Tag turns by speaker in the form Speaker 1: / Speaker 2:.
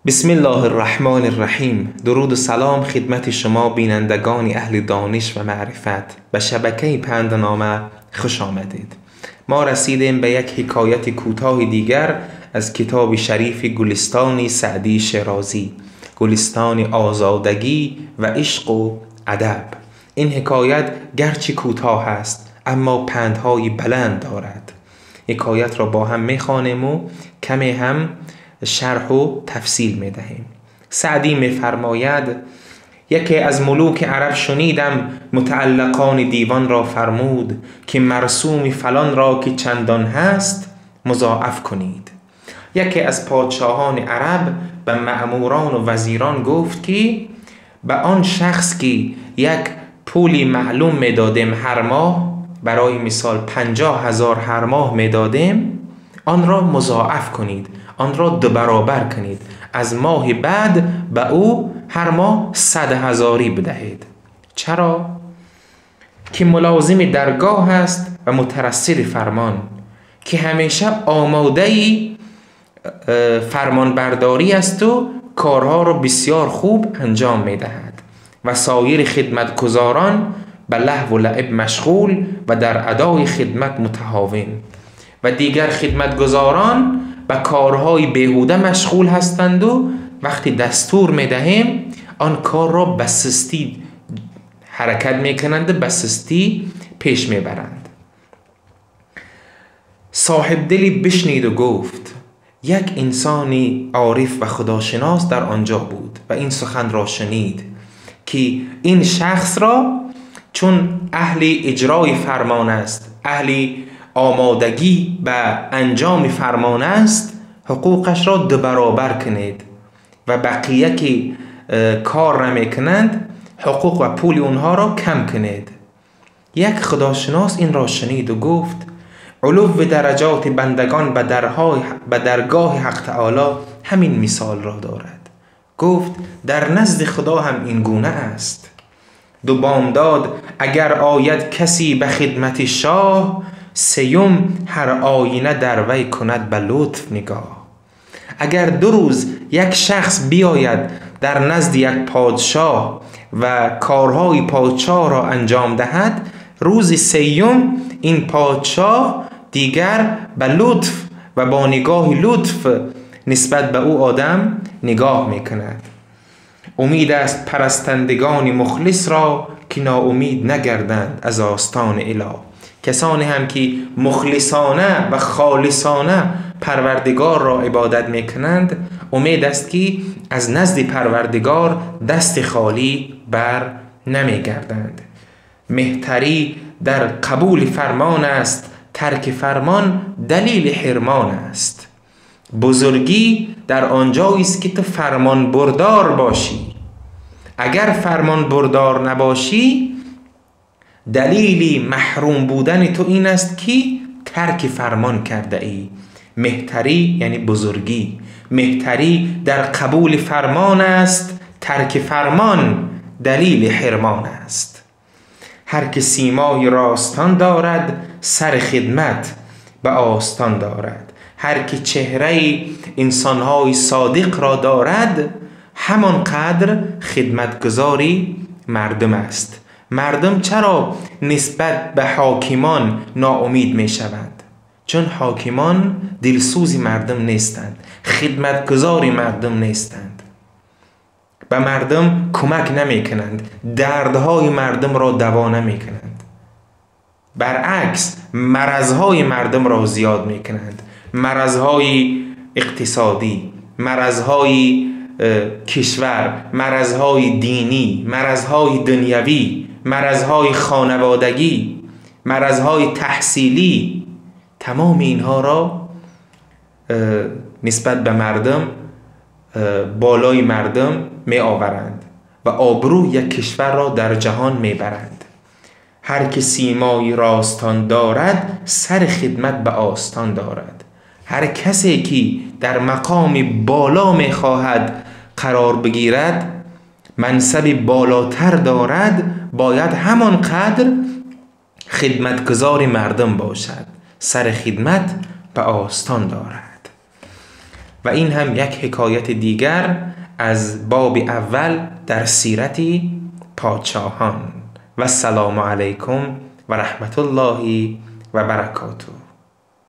Speaker 1: بسم الله الرحمن الرحیم. درود و سلام خدمت شما بینندگان اهل دانش و معرفت. به شبکه پندنامه خوش آمدید. ما رسیدیم به یک حکایت کوتاه دیگر از کتاب شریف گلستان سعدی شیرازی، گلستان آزادگی و عشق و ادب. این حکایت گرچه کوتاه است اما پندهای بلند دارد. حکایت را با هم میخوانیم و کمی هم شرح و تفصیل میدهیم. سعدی میفرماید: یکی از ملوک عرب شنیدم متعلقان دیوان را فرمود که مرسوم فلان را که چندان هست مضاعف کنید. یکی از پادشاهان عرب به مأموران و وزیران گفت که به آن شخص که یک پولی معلوم میدادیم هر ماه، برای مثال 50,000 هر ماه میدادیم، آن را مضاعف کنید، آن را 2 برابر کنید، از ماه بعد به او هر ماه 100,000 بدهید. چرا؟ که ملازم درگاه است و مترصد فرمان، که همیشه آماده فرمان برداری است و کارها را بسیار خوب انجام میدهد و سایر خدمتگزاران به لهو و لعب مشغول و در ادای خدمت متهاون و دیگر خدمتگزاران به کارهای بیهوده مشغول هستند و وقتی دستور میدهیم آن کار را به سستی حرکت میکنند و به سستی پیش میبرند. صاحب دلی بشنید و گفت: یک انسانی عارف و خداشناس در آنجا بود و این سخن را شنید که این شخص را چون اهل اجرای فرمان است، اهل آمادگی به انجام فرمان است، حقوقش را 2 برابر کنید و بقیه که کار نمیکنند حقوق و پول اونها را کم کنید. یک خداشناس این را شنید و گفت: علو درجات بندگان به درگاه حق تعالی همین مثال را دارد. گفت: در نزد خدا هم این گونه است. 2 بامداد اگر آید کسی به خدمت شاه، سیوم هر آینه در وی کند به لطف نگاه. اگر 2 روز یک شخص بیاید در نزد یک پادشاه و کارهای پادشاه را انجام دهد، روز سیوم این پادشاه دیگر به لطف و با نگاه لطف نسبت به او آدم نگاه میکند. امید است پرستندگان مخلص را که ناامید نگردند از آستان اله. کسانی هم که مخلصانه و خالصانه پروردگار را عبادت میکنند، امید است که از نزد پروردگار دست خالی بر نمیگردند. مهتری در قبول فرمان است، ترک فرمان دلیل حرمان است. بزرگی در آنجایی است که تو فرمان بردار باشی. اگر فرمان بردار نباشی، دلیل محروم بودن تو این است که ترک فرمان کرده ای. مهتری یعنی بزرگی. مهتری در قبول فرمان است، ترک فرمان دلیل حرمان است. هر که سیمای راستان دارد، سر خدمت به آستان دارد. هر که چهره انسانهای صادق را دارد، همان قدر خدمتگزاری مردم است. مردم چرا نسبت به حاکمان ناامید می شوند؟ چون حاکمان دلسوز مردم نیستند، خدمتگزار مردم نیستند، به مردم کمک نمی کنند، دردهای مردم را دوا نمی کنند، برعکس مرضهای مردم را زیاد می کنند. مرضهای اقتصادی، مرضهای کشور، مرضهای دینی، مرضهای دنیوی، مرضهای خانوادگی، مرضهای تحصیلی، تمام اینها را نسبت به مردم، بالای مردم می آورند و آبرو یک کشور را در جهان می برند. هر که سیمای راستان دارد، سر خدمت به آستان دارد. هر کسی که در مقام بالا می خواهد قرار بگیرد، منصب بالاتر دارد، باید همان قدر خدمتگزار مردم باشد، سر خدمت به آستان دارد. و این هم یک حکایت دیگر از باب اول در سیرت پادشاهان. و السلام علیکم و رحمت الله و برکاته.